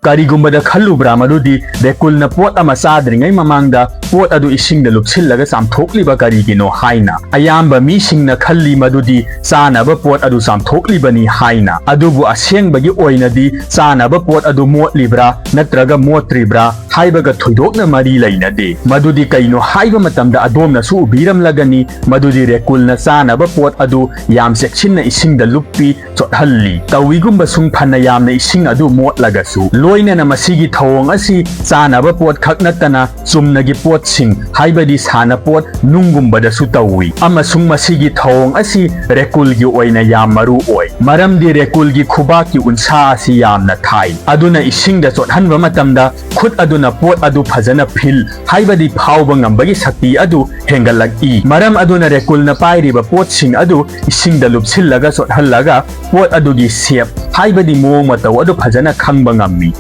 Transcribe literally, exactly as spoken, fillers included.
ꯀꯔꯤꯒꯨꯝꯕꯗ ꯈꯜꯂꯨꯕ꯭ꯔꯥ ꯃꯗꯨꯗꯤ ꯔꯦꯀꯨꯜꯅ ꯄꯣꯠ ꯑꯃ ꯆꯥꯗ꯭ꯔꯤꯉꯩ ꯃꯃꯥꯡꯗ ꯄꯣꯠ ꯑꯗꯨ ꯏꯁꯤꯡꯗ ꯂꯨꯞꯁꯤꯜꯂꯒ ꯆꯥꯝꯊꯣꯛꯂꯤꯕ ꯀꯔꯤꯒꯤꯅꯣ ꯍꯥꯏꯅ? ꯑꯌꯥꯝꯕ ꯃꯤꯁꯤꯡꯅ ꯈꯜꯂꯤ ꯃꯗꯨꯗꯤ ꯆꯥꯅꯕ ꯄꯣꯠ ꯑꯗꯨ ꯆꯥꯝꯊꯣꯛꯂꯤꯕꯅꯤ ꯍꯥꯏꯅ꯫ ꯑꯗꯨꯕꯨ ꯑꯁꯦꯡꯕꯒꯤ ꯑꯣꯏꯅꯗꯤ ꯆꯥꯅꯕ ꯄꯣꯠ ꯑꯗꯨ ꯃꯣꯠꯂꯤꯕ꯭ꯔꯥ ꯅꯠꯇ꯭ꯔꯒ ꯃꯣꯠꯇ꯭ꯔꯤꯕ꯭ꯔꯥ ꯍꯥꯏꯕꯒ ꯊꯣꯏꯗꯣꯛꯅ ꯃꯔꯤ ꯂꯩꯅꯗꯦ꯫ ꯃꯗꯨꯗꯤ ꯀꯩꯅꯣ ꯍꯥꯏꯕ ꯃꯇꯝꯗ ꯑꯗꯣꯝꯅꯁꯨ ꯎꯕꯤꯔꯝꯂꯒꯅꯤ ꯃꯗꯨꯗꯤ ꯔꯦꯀꯨꯜꯅ ꯆꯥꯅꯕ ꯄꯣꯠ ꯑꯗꯨ ꯌꯥꯝ ꯆꯦꯛꯁꯤꯟꯅ ꯏꯁꯤꯡꯗ ꯂꯨꯞꯄꯤ, ꯆꯣꯠꯍꯜꯂꯤ꯫ ꯇꯧꯏꯒꯨꯝꯕꯁꯨꯡ ꯐꯅ ꯌꯥꯝꯅ ꯏꯁꯤꯡ ꯑꯗꯨ ꯃꯣꯠꯂꯒꯁꯨ꯫ ꯂꯣꯏꯅꯅ ꯃꯁꯤꯒꯤ ꯊꯧꯑꯣꯡ ꯑꯁꯤ ꯆꯥꯅꯕ ꯄꯣꯠ ꯈꯛ ꯅꯠꯇꯅ ꯆꯨꯝꯅꯒꯤ ꯄꯣꯠꯁꯤꯡ, ꯍꯥꯏꯕꯗꯤ ꯁꯥꯟꯅꯄꯣꯠ, ꯅꯨꯡꯒꯨꯝꯕꯗꯁꯨ ꯇꯧꯏ꯫ ꯑꯃꯁꯨꯡ ꯃꯁꯤꯒꯤ ꯊꯧꯑꯣꯡ ꯑꯁꯤ ꯔꯦꯀꯨꯜꯒꯤ ꯑꯣꯏꯅ ꯌꯥꯝ ꯃꯔꯨ ꯑꯣꯏ, ꯃꯔꯝꯗꯤ ꯔꯦꯀꯨꯜꯒꯤ ꯈꯨꯕꯥꯛꯀꯤ ꯎꯟꯁꯥ ꯑꯁꯤ ꯌꯥꯝꯅ ꯊꯥꯏ, ꯑꯗꯨꯅ ꯏꯁꯤꯡꯗ ꯆꯣꯠꯍꯟꯕ ꯃꯇꯝꯗ ꯈꯨꯠ ꯑꯗꯨꯅ ꯄꯣꯠ ꯑꯗꯨ ꯐꯖꯅ ꯐꯤꯜ, ꯍꯥꯏꯕꯗꯤ ꯐꯥꯎꯕ ꯉꯝꯕꯒꯤ ꯁꯛꯇꯤ ꯑꯗꯨ ꯍꯦꯟꯒꯠꯂꯛꯏ꯫ ꯃꯔꯝ ꯑꯗꯨꯅ ꯔꯦꯀꯨꯜꯅ ꯄꯥꯏꯔꯤꯕ ꯄꯣꯠꯁꯤꯡ ꯑꯗꯨ ꯏꯁꯤꯡꯗ ꯂꯨꯞꯁꯤꯜꯂꯒ ꯆꯣꯠꯍꯜꯂꯒ ꯄꯣꯠ ꯑꯗꯨꯒꯤ ꯁꯦꯞ, ꯍꯥꯏꯕꯗꯤ ꯃꯑꯣꯡ ꯃꯇꯧ ꯑꯗꯨ ꯐꯖꯅ ꯈꯪꯕ ꯉꯝꯃꯤ꯫